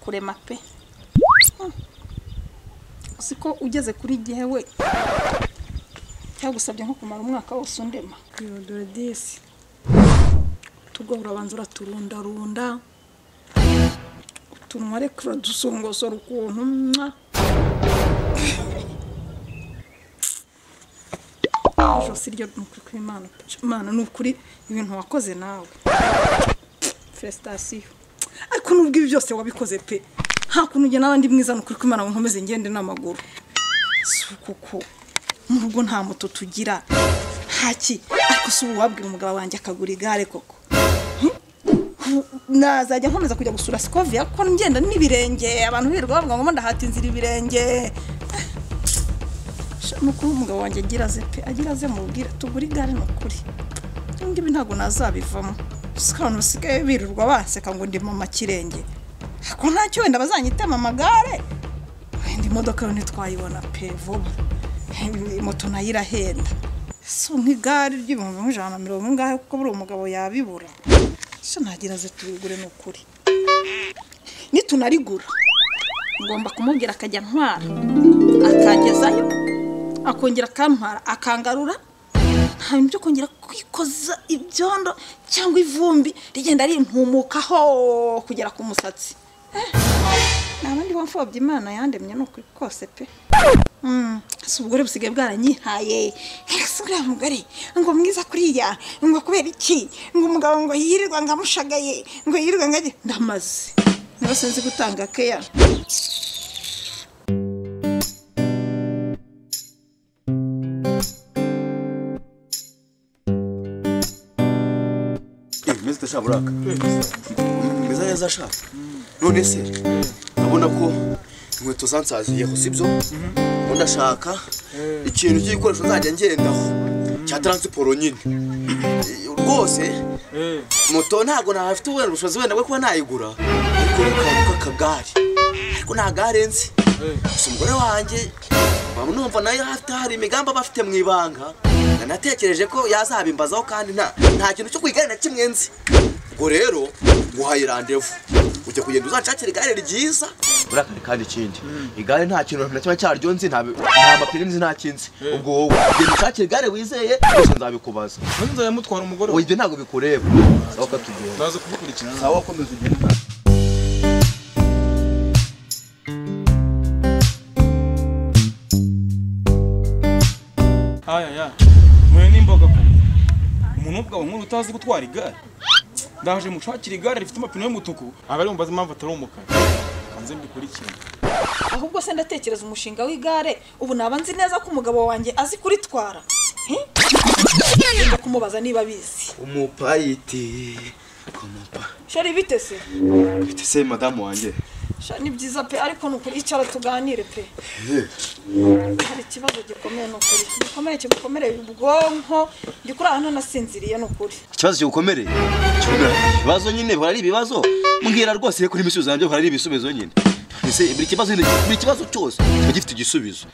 Kukurema pe. Siko ugeze kuri gihewe cyagusabye nko kumara umwaka wose undema. Dore disi. Tugora abanza uraturunda runda. Utunwa reka dusongosora ukuntu mwa. Ijosi ryo nukuri kw'Imana. Imana nukuri ibintu wakoze nawe. Félicitations. Ariko nubwo ibi byose wabikoze pe. Nta kuntu ujye n'abandi mwiza nukuri kw'Imana ngo nkomeze ngende n'amaguru. Kuko mu rugo nta moto tugira. Haki ariko si ubu wabwira umugabo wanjye akagura igare koko. Nazajya nkomeza kujya gusura Scovia kuko ngenda n'ibirenge abantu birirwa bavuga ngo ndahata inzira ibirenge. Nuko umugabo wanjye agira aze pe, agira aze mubwira tugura igare nukuri. Ngibi ntago nazabivamo. Sikano basigaye birirwa baseka ngo ndi mama kirenge. Ko ntacyo wenda bazanyitema amagare. Wenda imodoka yo ntitwayibona pe vuba. Moto nayo irahenda. So nk'igare ry'ibihumbi 150 ngahe kuko buri umugabo yabibura. So nagira aze tubigure nukuri. Nitunarigura ngomba kumubwira akajya ntwara. Akangezayo akongera akantwara akangarura. Nta bintu byo kongera kwikoza ibyondo cyangwa ivumbi rigenda rintumukaho kugera ku musatsi. Nabandi bamfobye Imana yandemye nukuri kose pe. Si ubugore busigaye bwaranyihaye. Ese uriya mugore ngo mwiza kuriya ngo kubera iki ngo umugabo ngo yirirwa ngamushagaye ngo yirirwa ngajye ndamaze. Niba sinzi gutanga keya. Meze shaburaka. Meze neza sha. None se ndabona ko inkweto zansaziyeho sibyo? Ndashaka ikintu cy'igikoresho nzajya ngendaho cya transport nyine. Rwose moto ntago nafite ubushobozi wenda bwo kuba nayigura ariko kagare. Ariko nta gare nzi. Gusa umugore wanjye numva nayo afite hari imigambi abafite mu ibanga. Natekereje ko yazabimbazaho kandi nta kintu cyo kwigana na kimwe nzi. Ubwo rero nguhaye rendez-vous. Ujya kugenda uzanshakira igare ryiza. Urakari kandi ikindi. Igare nta kintu na kimwe cyaryo nzi, nta mapine nzi, nta kinzi. Ubwo wowe ugenda ushakira igare wizeye byose nzabikubaza. Nzajya mutwara umugore. Oya ibyo ntago bikureba. Sawa katugenda. Ndaza kugukurikirana. Sawa komeza ugende. Aya ya. Mwe nimboga ko. Umuntu ubwawe nkuru utazi gutwara igare. Ndaje mushakira igare rifite amapine y'umutuku, abari mumbaza impamvu atari umukara. Kanze mbikurikirane. Ahubwo se ndatekereza umushinga w'igare, ubu naba nzi neza ko umugabo wanjye azi kuritwara. Ngenda kumubaza niba abizi. Umupayiti. Kumupa. Shari bite se? Bite se madamu wanjye? Sha ni byiza pe ariko nukuri icara tuganire pe. Hari ikibazo gikomeye nukuri. Gikomeye kigukomereye ubwonko, ndikuri ahantu nasinziriye nukuri. Ikibazo kigukomereye? Ibibazo nyine bihora ari ibibazo. Mbwira rwose ko n'ibisubizo nabyo bihora ari ibisubizo nyine. Ese buri kibazo buri kibazo cyose kiba gifite igisubizo.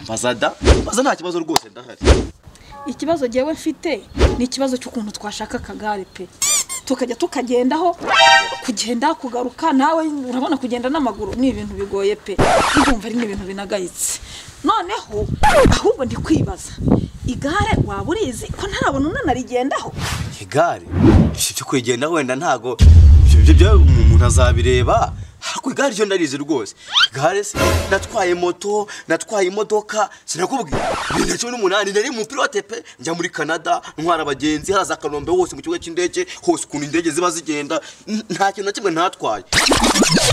Mbaza da, mbaza nta kibazo rwose ndahari. Ikibazo jewe mfite ni ikibazo cy'ukuntu twashaka akagare pe. Tukajya tukagendaho kugenda kugaruka nawe urabona kugenda n'amaguru ni ibintu bigoye pe. Ndumva ari n'ibintu binagayitse. Noneho ahubwo ndi kwibaza igare waba urizi ko ntarabona unanarigendaho? Igare ibyo kwigendaho wenda ntago ibyo umuntu azabireba. Ariko igare ryo ndarizi rwose. Igare se natwaye moto, natwaye imodoka, sinakubwiye. 2018 nari mu pilote pe, njya muri Canada ntwara abagenzi haraza Kanombe hose mu kibuga cy'indege, hose ukuntu indege ziba zigenda, nta kintu na kimwe ntatwaye.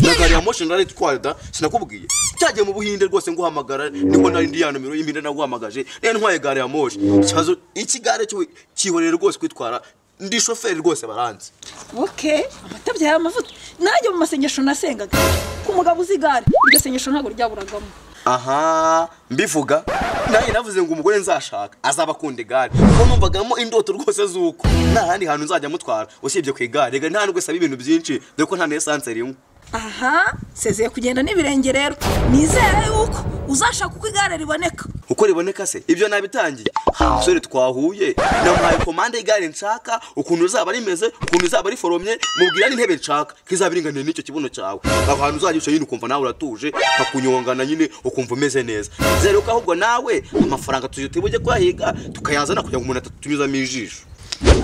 Na gari ya moshi ndaritwaye da, sinakubwiye. Cyagiye mu Buhinde rwose nguhamagara, niho nari ndi ya nomero y'impinde naguhamagaje, nari ntwaye gari ya moshi. Ikibazo ikigare cyo kihorere rwose kwitwara. Ndi shoferi rwose baranze. Okay, amatabya y'amavuta. Najye mu masengesho nasengaga ku mugabo uzigare, iryo sengesho ntago ryaburagamo. Aha, mbivuga. Naye navuze ngo umugore nzashaka azaba akunda igare. Ko numvagamo indoto rwose zuko. Nta handi hantu nzajya mutwara usibye ku igare. Rega nta nubwo saba ibintu byinshi, dore ko nta na essence rimwe. Aha, sezeye kugenda n'ibirenge rero. Nizere yuko uzashaka uko igare riboneka. Uko riboneka se? Ibyo nabitangiye. Umusore twahuye, namuhaye komande y'igare nshaka, ukuntu uzaba rimeze, ukuntu uzaba riforomye, mubwira n'intebe nshaka, kizaba iringaniye n'icyo kibuno cyawe. Aho hantu uzajya uca nyine ukumva nawe uratuje, kakunyongana nyine ukumva umeze neza. Zero ko ahubwo nawe amafaranga tujye kuyahiga, tukayazana kugira ngo umuntu atatunyuzamo ijisho.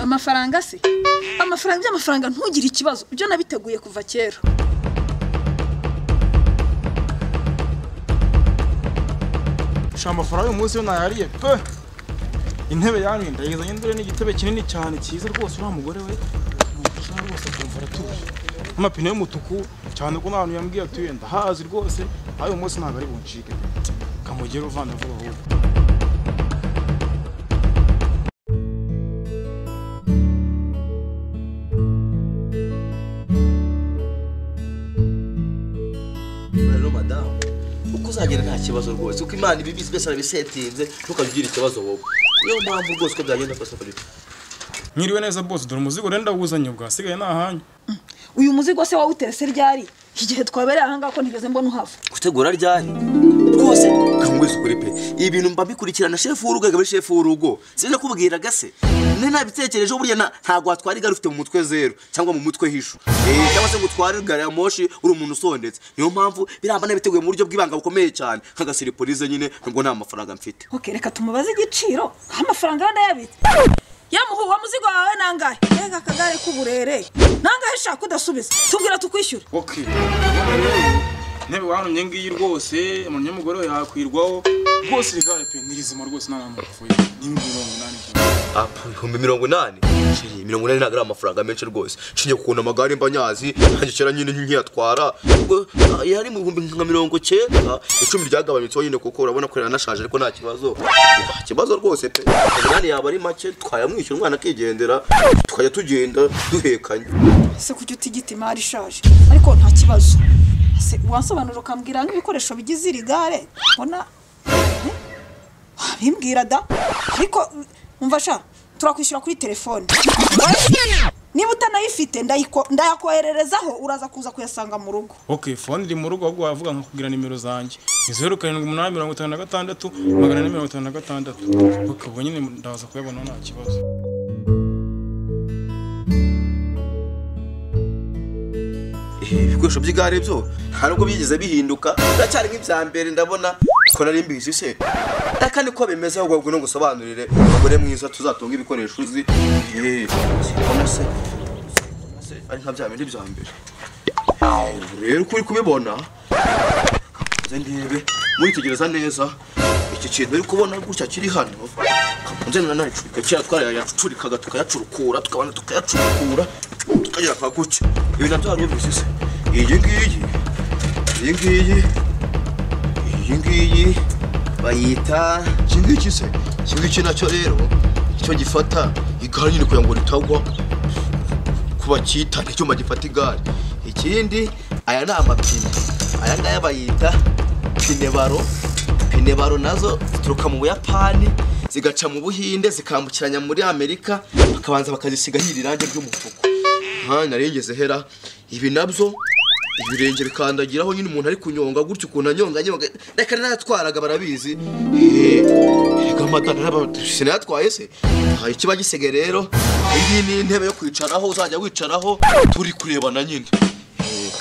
Amafaranga se? Amafaranga by'amafaranga ntugire ikibazo, ibyo nabiteguye kuva kera. Amafaranga y'umunsi yo nayariye pe. Intebe yanyu ndayizanye ndore n'igitebe kinini cyane cyiza rwose uriya mugore we rwose akumva aratuje. Amapine y'umutuku cyane ko nta hantu yambwiye atuye ndahazi rwose, ayo munsi ntabwo ari buncike pe. Kamugere uvana vuba ahubwo. Rero madamu, uko uzagenda nta kibazo rwose, uko Imana ibi byose arabisetinze, ntukagira ikibazo wowe. Niyo mpamvu rwose ko byagenda kose kuri. Mwiriwe neza boss, dore umuzigo renda wuzanye bwasigaye nahanyu. Uyu muzigo se wawuterese ryari? Igihe twabereye aha ngaho ko ntigeze mbona uhava. Gutegura ryari? Rwose kangwese ukuri pe. Ibintu mba bikurikirana chef w'urugo gabe chef w'urugo. Sinakubwiraga se. Ne nabitekereje burya ntago watwara igare ufite mu mutwe zero cyangwa mu mutwe hisho. Cyangwa se ngo utware igare ya moshi uri umuntu usondetse. Niyo mpamvu biramba nabiteguye mu buryo bw'ibanga bukomeye cyane. Nkagasiripolize nyine nubwo nta mafaranga mfite. Okay, reka tumubaze igiciro. Amafaranga ndayabitse. Yamuhu wa muzigo wawe nangahe? Ega akagare k'uburere. Nangahe shaka udasubiza. Tubwira tukwishyura. Okay. Ntebe wantumye ngiyi rwose, umunyamugore we yakwirwaho. Rwose igare pe nirizima rwose nta namupfuye. Ni 80. Apo 80,000. Shiri 80 ntabwo ari amafaranga menshi rwose. Nshingiye kukunda amagare mba nyazi, nanjye kera nyine nkiyatwara. Ubwo yari mu 90,000, 10 ryagabanyutseho nyine kuko urabona ko yaranashaje ariko nta kibazo. Nta kibazo rwose pe. 80 yaba ari make twayamwishyura umwana akigendera, tukajya tugenda duhekanye. Ese kuki utigita imari ishaje? Ariko nta kibazo. Ese wansobanura ukambwira nk'ibikoresho bigize iri gare? Mbona bimbwira da. Ariko umva sha, turakwishyura kuri telefone. Niba utanayifite ndayakohererezaho uraza kuza kuyasanga mu rugo. Okay, phone iri mu rugo ahubwo wavuga nkakugira nimero zanjye. Ni 07 856 456. Okay, ubwo nyine ndaza kuyabona nta kibazo. Ibikoresho by'igare byo nta nubwo byigeze bihinduka, biracyari nk'ibya mbere ndabona ko nari mbizi se. Reka niko bimeze ahubwo ngo ngusobanurire umugore mwiza tuzatunga ibikoresho uzi. Sibona se ari nka bya bindi bya mbere. Rero kuri kubibona nze ndebe muritegereza neza iki kintu uri kubona gutya kiri hano. Nze nanaricurika kera twarayacurikaga tukayacurukura tukabana tukayacurukura tukagira kwa gutya. Ibi nabyo hari ubizi se. Iyi ngiyi bayita iki ngiki se. Iki ngiki nacyo rero icyo gifata igare nyine kugira ngo ritagwa kuba cyita icyuma gifata igare. Ikindi aya ni amapine. Aya ngaya bayita pinebaro. Pinebaro nazo zituruka mu Buyapani zigaca mu Buhinde zikambukiranya muri Amerika bakabanza bakazisiga hiri irangi ry'umutuku. Narengeze hera ibi nabyo ibirenge bikandagiraho nyine umuntu ari kunyonga gutyo ukuntu anyonga nyonga reka naratwaraga barabizi. Reka madana sinatwaye se. Ikiba gisege rero iyi ni intebe yo kwicaraho uzajya wicaraho turi kurebana nyine.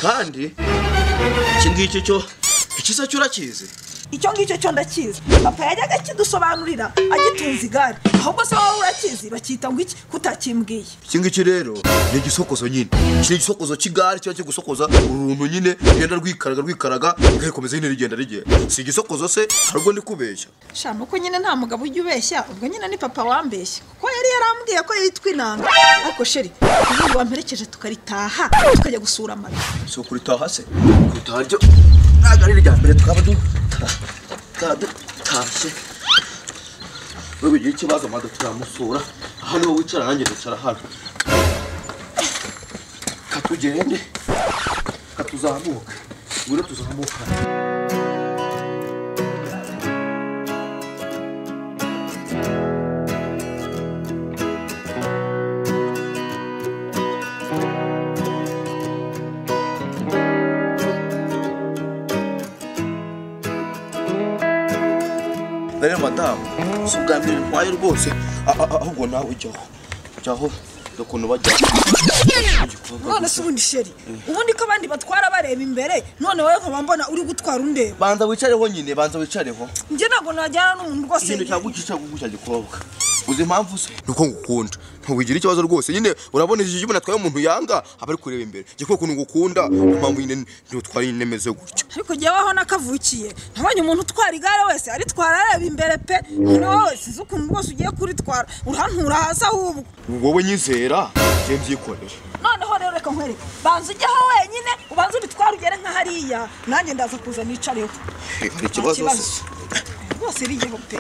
Kandi iki ngiki cyo ikiza cyo urakizi. Icyo ngicyo cyo ndakizi. Papa yajyaga akidusobanurira agitunze igare. Ahubwo se wowe urakizi bakita ngo iki kutakimbwiye. Iki ngiki rero ni igisokozo nyine. Iki igisokozo cy'igare cyo gusokoza uruntu nyine rugenda rwikaraga rwikaraga rikomeza nyine rigenda rigenda. Si igisokozo se harubwo ndi kubeshya. Sha nuko nyine nta mugabo ujya ubeshya, ubwo nyine ni papa wambeshya. Kuko yari yarambwiye ko yitwa inanga. Ariko sheri, ubu wamperekeje tukaritaha tukajya gusura mama. Si kuritaha se? Kuritaha ryo ntabwo ari irya mbere twaba dutashye. Wewe ugira ikibazo mada turamusura. Aha niho wicara nanjye nicara hano. Katugende katuzamuke. Ngwino tuzamuka. madamu si ubwa mbere ntwaye rwose ahubwo nawe ujyaho ujyaho ukuntu bajya none se ubundi sheri ubundi ko abandi batwara bareba imbere none wowe nkaba mbona uri gutwara undeba banza wicareho nyine banza wicareho njye ntabwo najyana n'umuntu rwose ikintu cyagucisha gugushya gikobwa uzi impamvu se nuko ngukunda ntubigira ikibazo rwose nyine urabona iyo umuntu atwaye umuntu yanga aba ari kureba imbere njye kuko ukuntu ngukunda impamvu nyine ntutwara nyine meze gutya ariko jyewe aho nakavukiye nabonye umuntu utwara igare wese aritwara areba imbere pe none wowe sinzi ukuntu rwose ugiye kuritwara urantura hasi ahubwo wowe nyizera njye mbyikorera noneho rero reka nkwereke banza ujyeho wenyine ubanze uritware ugere nka hariya nanjye ndaza kuza nicareho hari ikibazo se rwose rigeho pe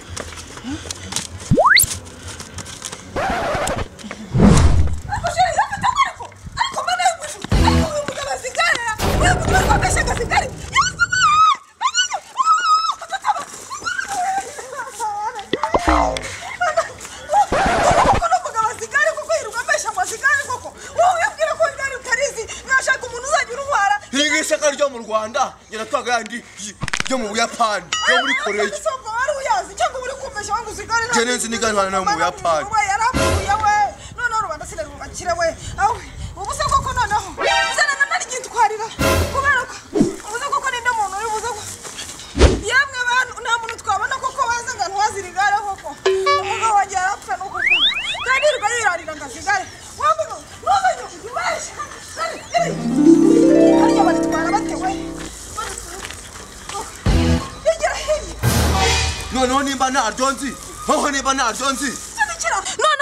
Ishyaka ryo mu Rwanda nyiratwaga yandi yo mu Buyapani yo muri Korea Jenenzi nigari hano mu Buyapani yarapfuye we noneho rubanda sinarubakira we ubu se koko noneho uzana narigitwarira kubera ko ubu se koko ninde muntu uri buze ko yemwe bantu nta muntu twabona koko waza ngo ntwazira igare koko umugabo wanjye yarapfa nuko kandi yirirwa yirarira ngo azigare wamugabo ntuzajye ubeshya harya baritwara batewe noneho nimba ntaryo nzi noneho nimba ntaryo nzi noneho